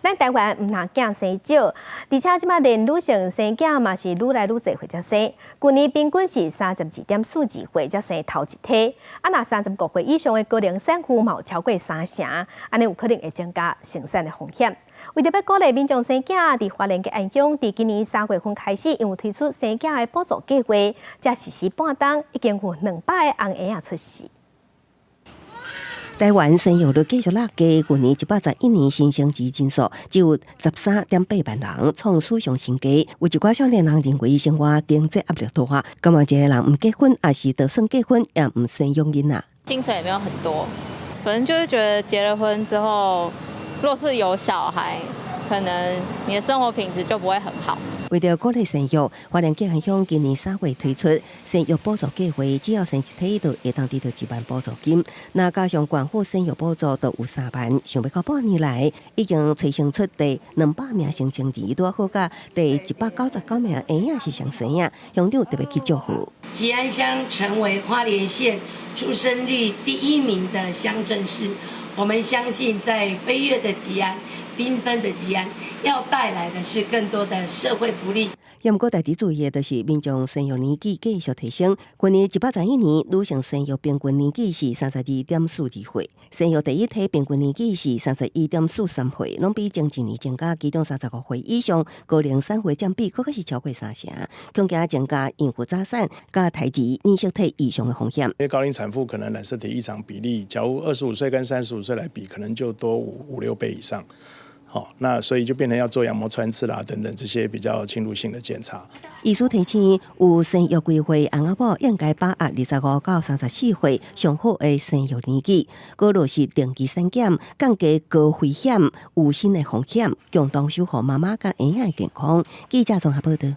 咱台灣毋但囝生少，而且這馬連女性生囝嘛是愈來愈濟歲才生。舊年平均是32.42歲才生頭一胎，啊若35歲以上的高齡產婦嘛有超過三成，按呢有可能會增加生產的風險。為著欲鼓勵民眾生囝，佇花蓮吉安鄉，佇今年3月份開始，𪜶有推出生囝的補助計劃，才實施半冬，已經有200個紅嬰仔出世。台灣生育率繼續落低，舊年111年新生兒人數只有13.8萬人，創史上新低。有一寡少年人認為生活經濟壓力大，感覺一個人毋結婚，抑是就算結婚也毋生養囡仔。薪水也沒有很多，反正就是覺得結了婚之後，若是有小孩，可能你的生活品質就不會很好。為著鼓勵生育，花蓮吉安鄉今年3月推出生育補助計劃，只要生一胎就會當得到1萬補助金。若加上縣府生育補助，就有3萬。想欲到半年來，已經催生出第200名新生兒，拄好佮第199名嬰仔是雙生仔，鄉長特別去祝賀。吉安鄉成為花蓮縣出生率第一名的鄉鎮市，我們相信在飛躍的吉安，繽紛的吉安，要帶來的是更多的社會福利。也毋過，值得注意的就是民眾生育年紀繼續提升。去年111年，女性生育平均年紀是32.42歲，生育第一胎平均年紀是31.43歲，攏比前一年增加。其中35歲以上高齡產婦佔比，閣較是超過三成，恐驚增加孕婦早產佮胎兒染色體異常的風險。因為高齡產婦可能染色體異常比例，假如25歲跟35歲來比，可能就多五六倍以上。好，那所以就變成要做羊膜穿刺啦，等等這些比較侵入性的檢查。醫師提醒，有生育規劃翁仔某應該把握25到34歲上好的生育年紀，閣落實定期產檢，降低高危險妊娠的風險，共同守護媽媽佮嬰仔的健康。記者綜合報道。